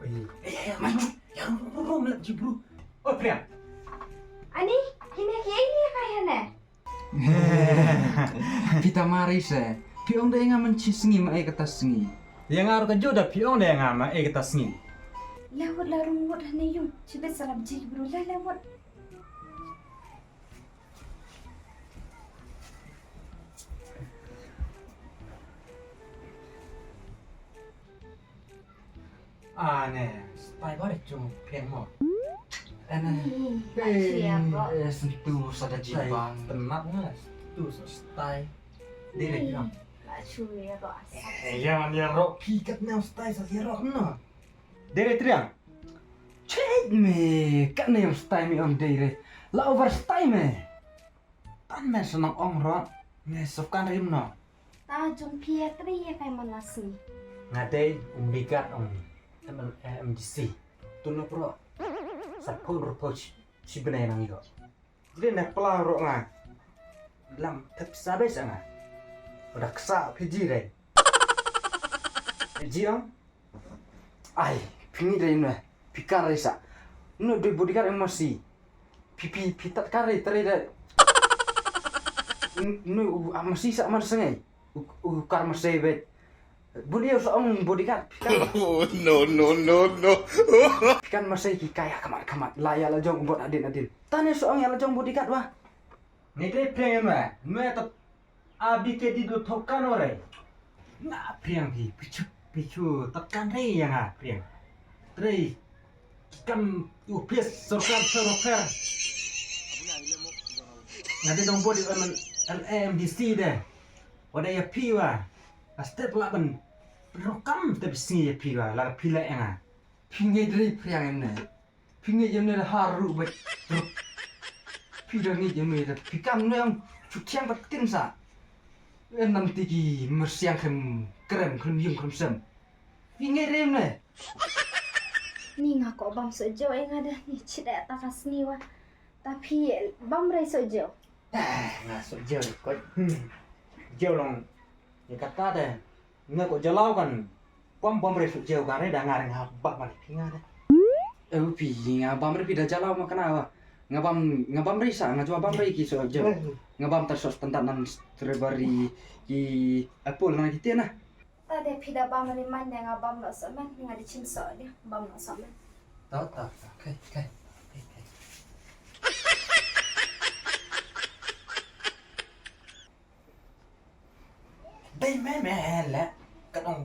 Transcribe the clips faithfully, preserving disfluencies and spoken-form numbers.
Ei, ei, ei, mas, ya, rum, rum, rum, lap ji bru. Oh, Priang. Ani, hine ki ei ni kai hane. Phi ta mari se. Phi ong da nga man chi sngi ma ei kata sngi. Ya nga ruh ka ju da phi ong da nga ma ei kata sngi. La wut la rum wut hane yung. Chi bet salap ji bru la la wut. Ah, ne, stai ba de chung peng mo. Ene. Hmm, eh, eh, sentu sada jibang. Penat ne, sentu sa stai. Dere ni. La chu ya ro asa. Eh, ya man ya ro pikat ne stai sa ya ro no. Dere Triang. Chet me, kat ne stai me on dere. La overstai me. Tan me sa nang ong ro, me sop kan rim no. Ta jong phi ya tri ya kai man la sngi. Nga dei um bigat ong M L A M D C. Tu no pro. Sa pun ro poch si benai nang yo. Jide na pla ro nga. Lam tep sabe sa nga. Pada ksa phi ji dei. Phi ji ong. Ai, phi ngi dei no. Phi kar rei sa. No dei bodyguard em masi. Phi phi phi tat kar rei tare dei. No u a masi sa man sengai. U u kar masi bet. Bun ia sa ong bodyguard. Phi kar. Oh, no, no, no, no. Phi kan masi ki kaya kamat kamat. La ya la jong bot adin adin. Tane sa ong ya la jong bodyguard wa. Ni dei phi ngi ma. No ya tat. A B K D do thokan ore. Nga Priang hi pichu pichu takan re ya nga Priang. Trei kam u pis sorkar sorkar. Nga de dong bodi M L A M D C de. Wada ya piwa. A step la ban rokam te bisni ya piwa la pila ya nga. Pingai dre Priang em ne. Phi ngeit ïa une da haru bad rup. Phi da ngeit ïa une da phi kam ne ong shu thiang bad ktien sa. En nam tiki mersiang khem krem khlem yung khlem sem. Phi ngeit ïa une. Ni nga ko bam so jo e nga da ni chida ta ka sni wa. Ta phi bam re so jo. Ah, nga so jo ko. Hmm. Jo long. Ni kata de. Nga ko jalaw kan. Pom pom re su jeu kan re da nga re nga bam ma phi nga de. Eh, phi nga bam re phi da jalaw ma kana wa. Nga bam nga bam re sa nga jua bam re ki so jeu. Nga bam tar so standard nan strawberry ki apple nan ki tian na. Ta de phi da bam re man de nga bam no so man nga de chim so de bam no so man. Ta ta ta. Kai kai. Kai kai. Dei me me le ka dong.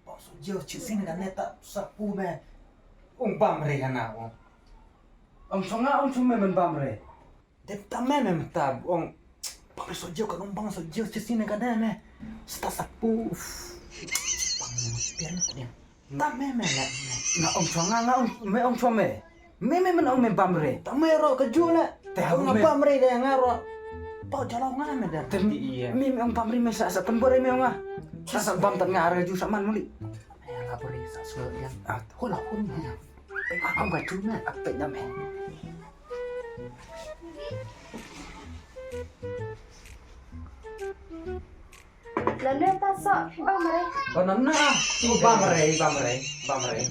Bam so jeu chi sini ka neta sa pu me. Ung bam re ka na ung. Ung chong nga ung chong me men bam re. Dei ta me me ta ung. Bam so jeu ka dong bam so jeu chi sini ka ne me. Sta sa pu. Bam me pian ko ne. Ta me me le. Nga ong chong nga nga ong me ong chong me. Me me men ong me bam re. Ta me ro ka ju le. Te ha nga me bam re de nga ro. Pau jalo nga me de. Te me me ong bam re me sa sa pembor me ong nga. Sa sa bam tan nga re ju sa man muli. Nga bori sa so ya. Ah, hula hun ya. Ang ba ju me. Apa nama? Lane ta so bam re. Oh, nana. Oh, bam re, bam re, bam re.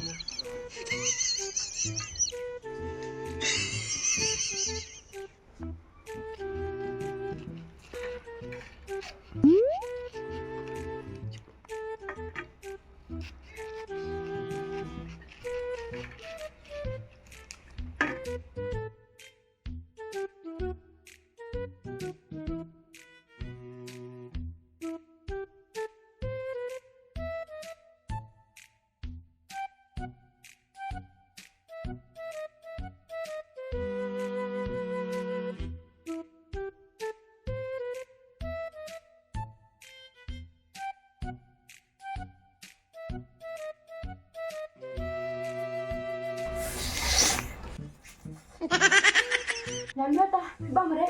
Nyan mata, bam re.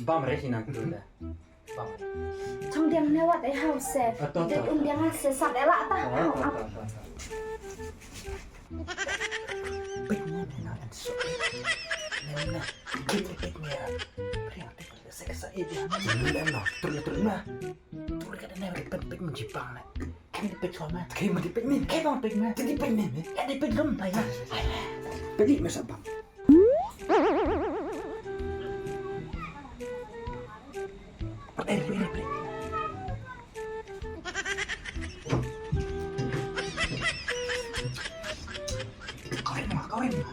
Bam re sih nanti udah. Bam. Chong diang ne wat eh hau se. Ato, ato, ato. Dek um diang se sat elak ta. Ato, ato, ato, ato. Pek ni ni na so. Ni na. Pek ni pek ni ya. Pria pek ni se sa eh dia. Ni na. Tur tur na. Tur ka ne pek pek menjipang na. Kan dei peit shuwa ma. Kan dei peit me. Kan dei peit me. Kan dei peit lum ba ïa. Peit me sa bang. Peit, peit, peit. Kawin ma, kawin ma.